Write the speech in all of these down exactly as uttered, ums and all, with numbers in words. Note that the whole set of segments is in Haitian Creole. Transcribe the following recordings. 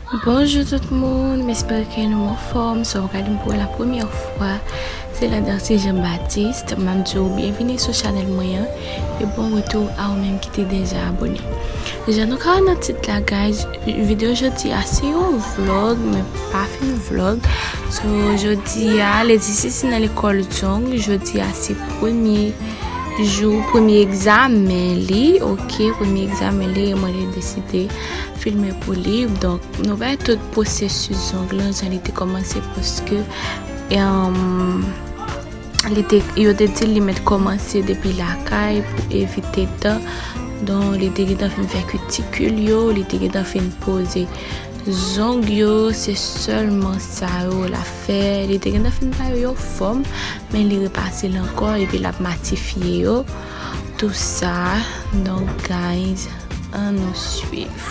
Bonjou tout moun, m espere ke nou anfòm. Si w ap gade m pou la premyè fwa, se Landers Jean Baptiste. M ap di w byenvini sou chanèl mwen an e bon retou a ou menm ki te deja abòne. Jan nou ka wè nan tit la, guys, videyo jodi a se yon vlog, men pa fin vlog. So, jodi a, ledi sis nan lekòl Zong, jodi a se premye jou, premye egzamen li, oke, premye egzamen li, e mwen te deside filme pou li. Donk, nou wè tout pwosesis Zong lan, jan li te kòmanse, paske, em, li te, yo te di li mèt kòmanse depi lakay pou evite tan. Donk, li te gentan fin fè kitikil yo, li te gentan fin poze zong yo, se sèlman sa yo l ap fè. Li te gentan fin ba yo yon fòm, men li repase l ankò, epi l ap matifye yo. Tou sa, donk, guys, ann nou swiv.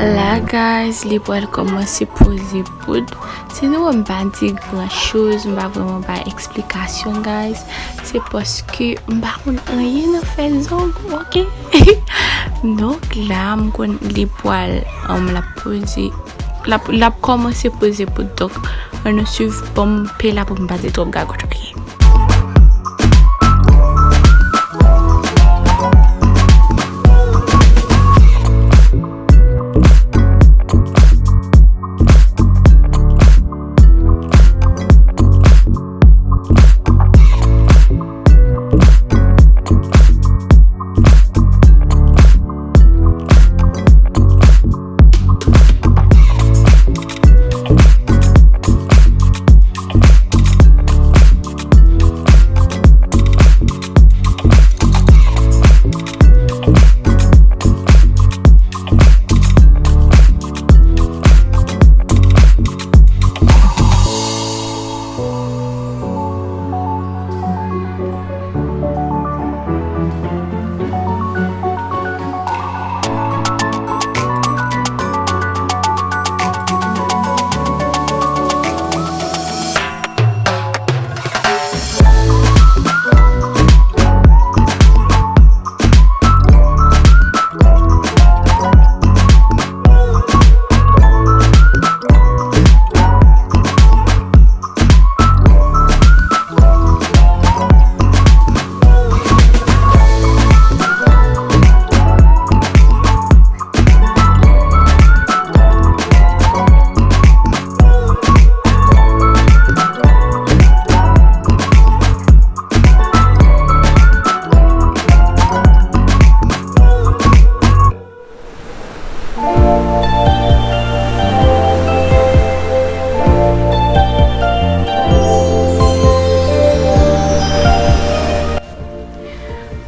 La, guys, li pral kòmanse poze poud. Si nou wè m pa di gran choz, m pa vrèman bay eksplikasyon, guys, se paske m pa konn anyen nan fè zong, oke? Donk la, m konn li pral, um, l ap poze, l ap, l ap kòmanse poze poud. Donk, ann nou swiv, ban m pe la pou m pa di twòp gagòt, oke?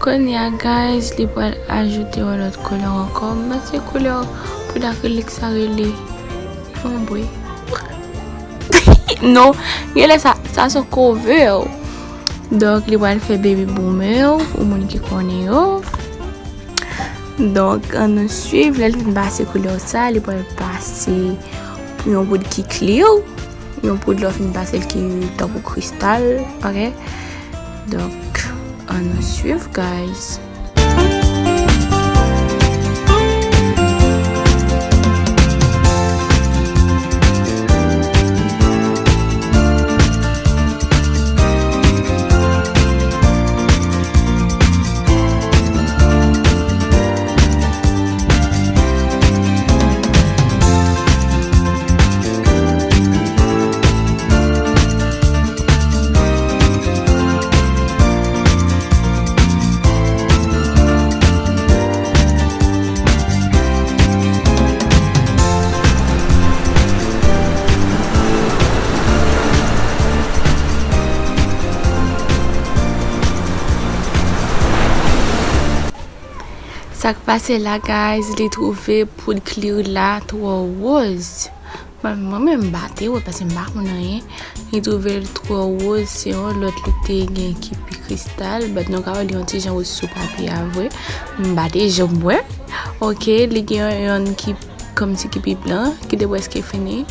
Kounye a, guys, li pral ajoute yon lòt koulè ankò. M panse koulè poud akrilik sa rele ombre. Non, genlè sa, sa se cover. Donk, li pral fè baby boomer, pou moun ki konnen yo. Donk, ann nou swiv, lè l fin pase koulè sa, li pral pase yon poud ki clear, yon poud lè w fin pase l ki tankou kristal, ok? Donk, ann nou swiv, guys. Sa k pase la, guys, li twouve poud clear la twò woz. Mwen, mwen menm, m pa te wè, paske m pa konn anyen. Li twouve l twò woz, se yon lòt li te gen ki pi kristal, but nou ka wè li yon ti jan woz sou papye a vre. M pa te janm wè. Ok, li gen yon, yon ki kòmsi ki pi blan, ki te prèske fini.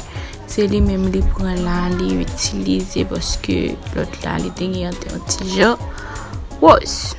Se li menm li pran la, li itilize, paske lòt la, li te gen yon, yon ti jan woz.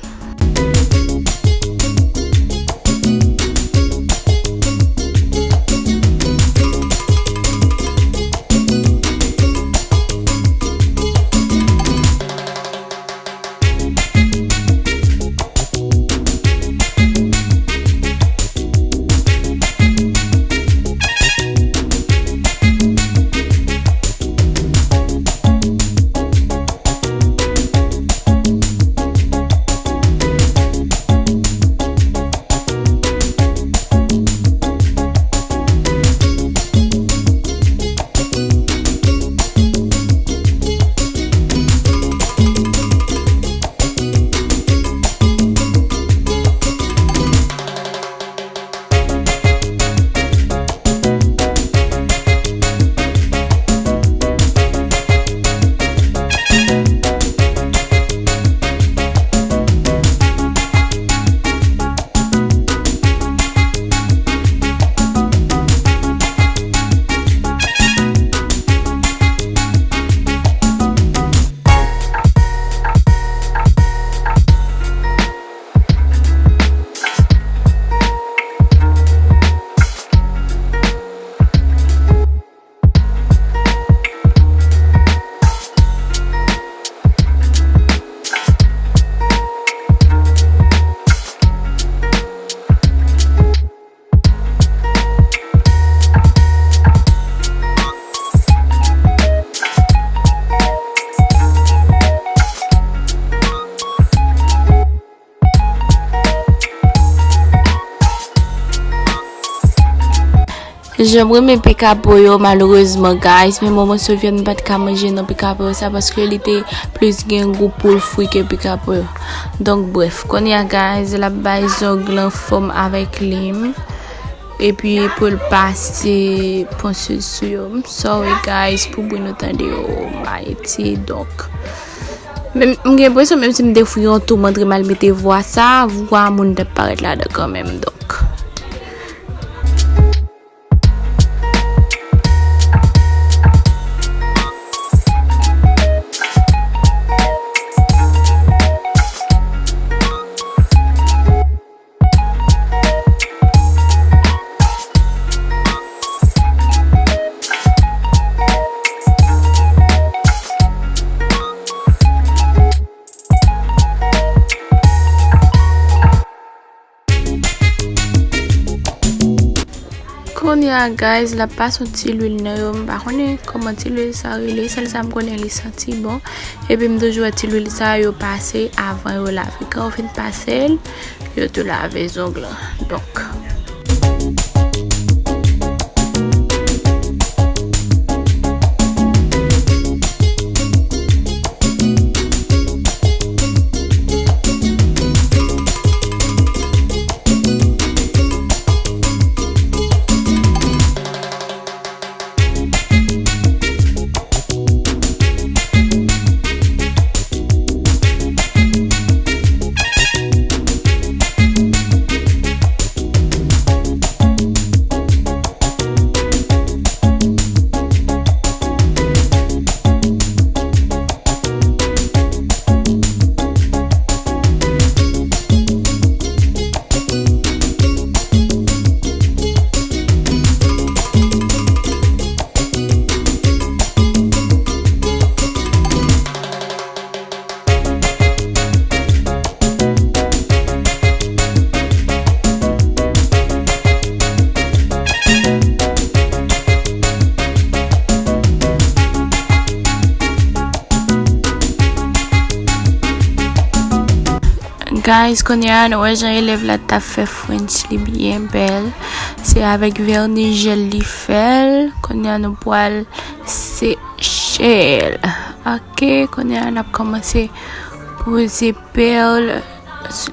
Jan m renmen pikapo yo, malerezman, guys, men manman Sofiane pa t ka manje nan pikapo yo sa, paske li te plis gen gou poul fri ke pikapo yo. Donk, brèf, kounye a, guys, l ap bay zong lan fòm avèk lim. Epi pou l pase ponsyez sou yo. M sorry, guys, pou bri nou tande yo, m Ayiti, donk. Men m gen enpresyon, menm si m te fouye yon tou, m antre m al mete vwa sa, vwa moun t ap parèt ladan kanmenm, donk. Kounye a, guys, l ap pase yon ti lwil nan yo. M pa konnen kòman ti lwil sa rele. Sèl sa m konnen, li santi bon. Epi m toujou wè ti lwil sa yo pase avan yo lave. Kan yo fin pase l, yo tou lave zong lan. Donk. Guys, kounye a nou wè jan elèv la t ap fè French li byen bèl. Se avèk vèni jèl li fè l. Kounye a nou pral seche l. Ok, kounye a n ap kòmanse poze pèl.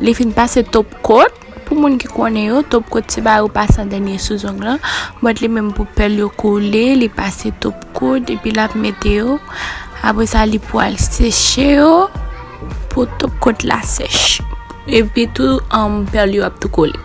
Li fin pase top coat. Pou moun ki konnen yo, top coat se bagay ou pase an dènye sou zong lan. But li menm pou pèl yo kole, li pase top coat epi l ap mete yo. Apre sa, li pral seche yo pou top coat la sèch. Epi tou, um, pèl yo ap tou kole.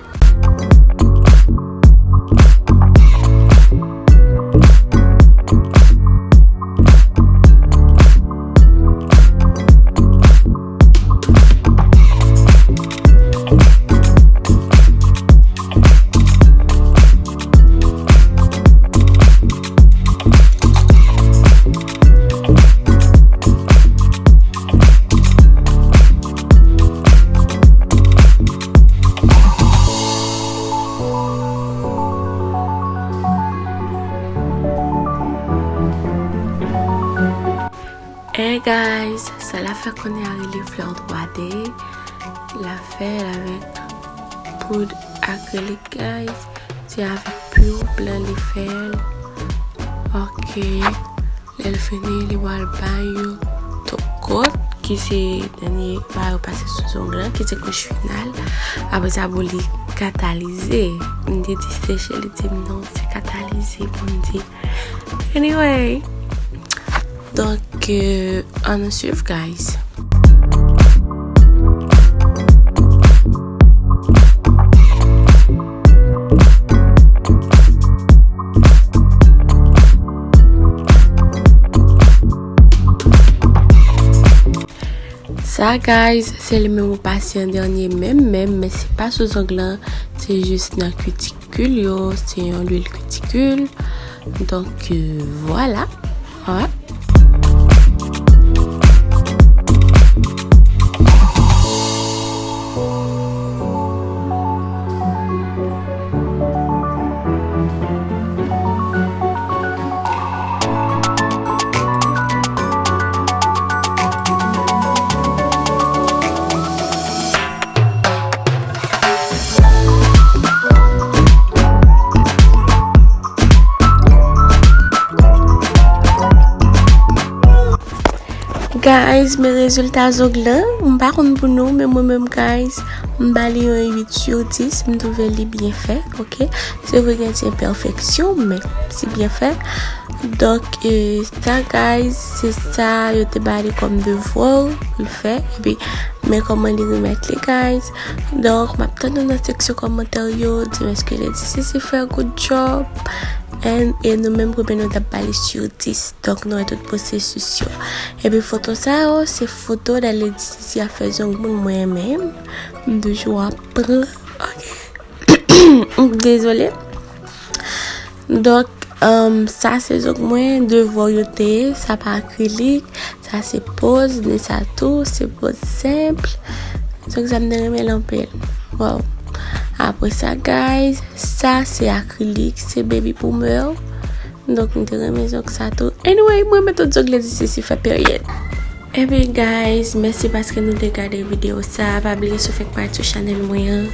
Hey guys, sa l ap fè kounye a rele flè twa D. L ap fè l avèk poud akrilik, guys. Se avèk pur blan li fè l. Ok. Lè l fini, li pral bay yo top coat, ki se dènye bagay yo pase sou zong lan, ki se kouch final. Apre sa, pou li katalize. M te di seche, li di m non, se katalize pou m di. Anyway. Donk, euh, ann swiv, guys. Sa, guys, se li menm ou pase an dènye menm, menm, men se pa sou zong lan, se jis nan kutikil yo, se yon lwil kutikil. Donk, euh, vwala. Alright. Guys, men rezilta zong lan, m pa konn pou nou, men mwen menm, guys, m ba li yon uit sur dis, m twouve li byen fèt, ok? Se vre gen ti enpèfeksyon, men se byen fèt. Donk, e, sa, guys, se sa yo te ba li kòm devwa pou l fè, epi men kòman li remèt li, guys. Donk, m ap tann nou nan seksyon kòmantè yo, di m èske Lady Sisi fè good job, and, e nou menm konbyen nou t ap ba li sur dis. Donk, nou wè tout pwosesis yo. Epi foto sa yo, se foto lè Lady Sisi ap fè zong moun mwen menm. M toujou ap pran. Ok. Dezole. Donk, um, sa se zong mwen, devwa yo te ye, sa pa akrilik, sa se poz, men sa tou, se poz senp. Zong sa m te renmen l anpil. Wow. Apre sa, guys, sa se akrilik, se Baby Boomer. Donk, m te renmen zong sa tou. Anyway, mwen renmen tout zong Lady Sisi fè, period. Ebyen, guys, mèsi paske nou te gade videyo sa. Pa bliye si w fèk parèt sou chanèl mwen an,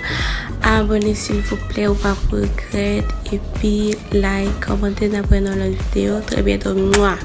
abòne silvouplè, ou p ap regrèt. Epi, like, kòmante, n ap wè nan lòt videyo. Trè byento. Mwa!